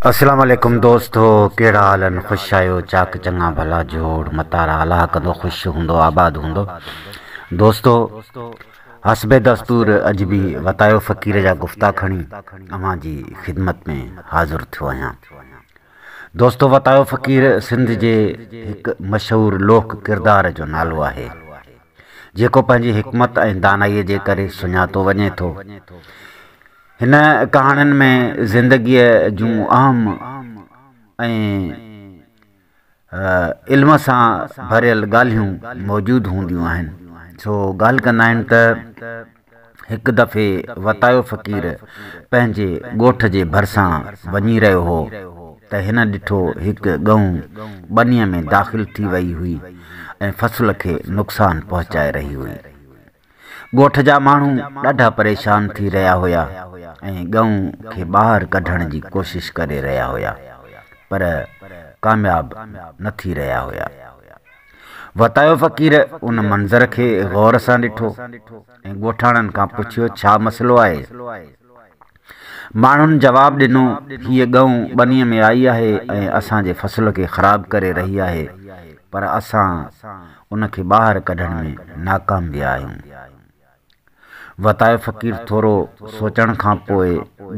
اسلام عليڪم دوستو ڪهڙا حال آهن خوش آهيو چاڪ چڱا ڀلا جوڙ متارا الله ڪندو خوش هوندو آباد هوندو دوستو حسب دستور اڄ به وتايو فقير جا گفتا کڻي اوهان جي خدمت ۾ حاضر ٿيو آهيان دوستو وتايو فقير سنڌ جي هڪ مشهور لوڪ ڪردار جو نالو آهي جيڪو پنهنجي حڪمت ۽ دانائي جي ڪري سڃاتو وڃي ٿو. هن ڪهاڻين ۾ زندگيء جون اهم ۽ علم سان ڀريل ڳالهيون موجود هونديون آهن. سو ڳالهه ڪندا آهن ته هڪ دفعي وتايو فقير پنهنجي ڳوٺ جي ڀرسان وڃي رهيو هو ته هن ڏٺو هڪ ڳئون ٻنيء ۾ داخل ٿي وئي هئي ۽ فصل کي نقصان پهچائي رهي هئي. ڳوٺ جا ماڻهو ڏاڍا پريشان ٿي رهيا هيا ۽ ڳئون کي ٻاهر ڪڍڻ جي ڪوشش ڪري رهيا هيا پر ڪامياب نه ٿي رهيا هيا. وتايو فقير ان منظر کي غور سان ڏٺو ۽ ڳوٺاڻن کان پڇيو ڇا مسئلو آهي؟ ماڻهن جواب ڏنو هيء ڳئون ٻنيء ۾ آئي آهي ۽ اسان جي فصل کي خراب ڪري رهي آهي پر اسان ان کي ٻاهر ڪڍڻ ۾ ناڪام ويا آهيون. وتايو فقير ٿورو سوچڻ کان پوء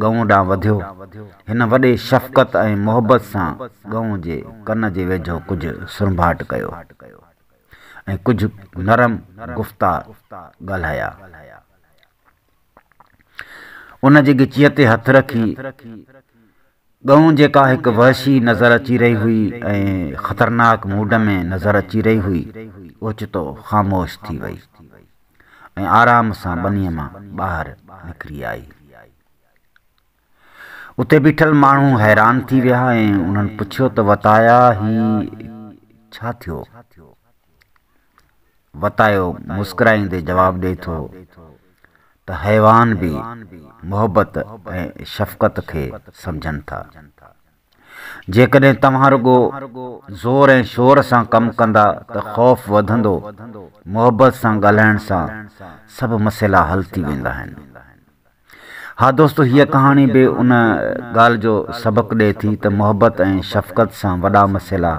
ڳئون ڏانهن وڌيو. هن وڏي شفقت ۽ محبت سان ڳئون جي ڪن جي ويجهو ڪجهه سرنڀاٽ ڪيو ۽ ڪجهه نرم گفتا ڳالهايا. ان جي ڳچيء تي هٿ رکي ڳئون جيڪا هڪ وحشي نظر اچي رهي هئي ۽ خطرناڪ موڊ ۾ نظر اچي رهي هئي، اوچتو خاموش ٿي وئي ۽ آرام سان ٻنيء مان ٻاهر نڪري آئي. اتي بيٺل ماڻهو حيران ٿي ويا ۽ انهن پڇيو ته وتايا هي ڇا ٿيو؟ وتايو مسڪرائيندي جواب ڏئي ٿو ته حيوان به محبت ۽ شفقت کي سمجهن ٿا. جيڪڏهن توهان رڳو زور ۽ شور سان ڪم ڪندا ته خوف وڌندو، محبت سان ڳالهائڻ سان سڀ مسئلا حل ٿي ويندا آهن. ها دوستو هيء ڪهاڻي به ان ڳالهه جو سبق ڏئي ٿي ته محبت ۽ شفقت سان وڏا مسئلا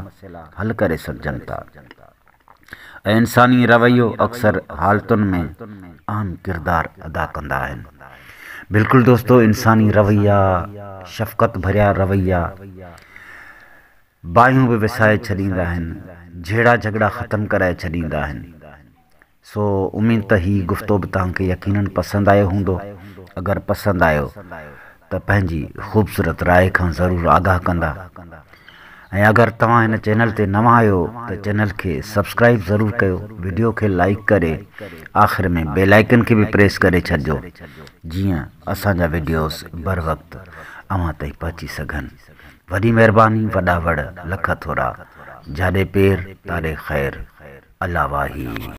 حل ڪري سگهجن ٿا ۽ انساني رويو اڪثر حالتن ۾ اهم ڪردار ادا ڪندا آهن. بلڪل دوستو انساني رويا شفقت ڀريا رويا باهيون به وسائي ڇڏيندا آهن جهيڙا جهڳڙا ختم ڪرائي ڇڏيندا آهن. سو اميد ته هي گفتو به توهان کي يقينن پسند آيو هوندو اگر پسند آيو ته پنهنجي خوبصورت راء کان ضرور آگاهه ڪندا ۽ اگر توهان هن چينل تي نوان آهيو ته چينل کي سبسڪرائب ضرور ڪيو وڊيو کي لائيڪ ڪري آخر ۾ بيل آئيڪن کي به پريس ڪري ڇڏجو جيئن اسان جا وڊيوز بر وقت اوهان تائين پهچي سگهن وڏي مهرباني وڏا وڙ لک ٿورا جاڏي پير تاڏي خير الله واهي.